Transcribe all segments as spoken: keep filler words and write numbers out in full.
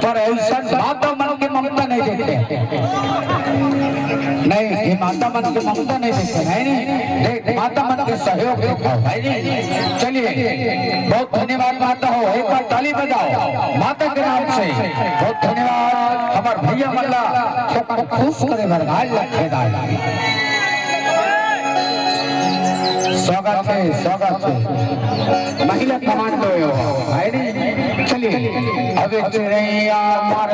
पर अइसन माता मन के ममता नहीं देखे। नहीं, ये माता मन के ममता नहीं देखे, नहीं, नहीं। देख, माता मन के सहयोग देखा, है नहीं? चलिए, बहुत धन्यवाद माता हो, एक बार ताली बजाओ माता के नाम से। बहुत धन्यवाद हमर भैया मन ला, खुश करे बर आज लखे दाई। स्वागत है, स्वागत है। महिला कमांडो हो, है नी? चलिए, अब चिड़ैया मार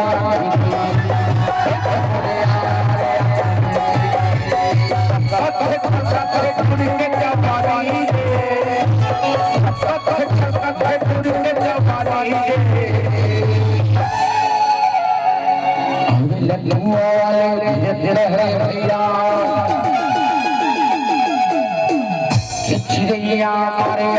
लड्डू वाले धीरे धीरे है भैया। चिड़ैया मारे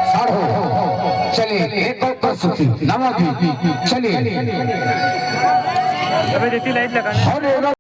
साढ़ू, चलिए, एक और प्रस्तुति, नवा गीत, चलिए। अबे, जैसी लाइट लगाना। हरे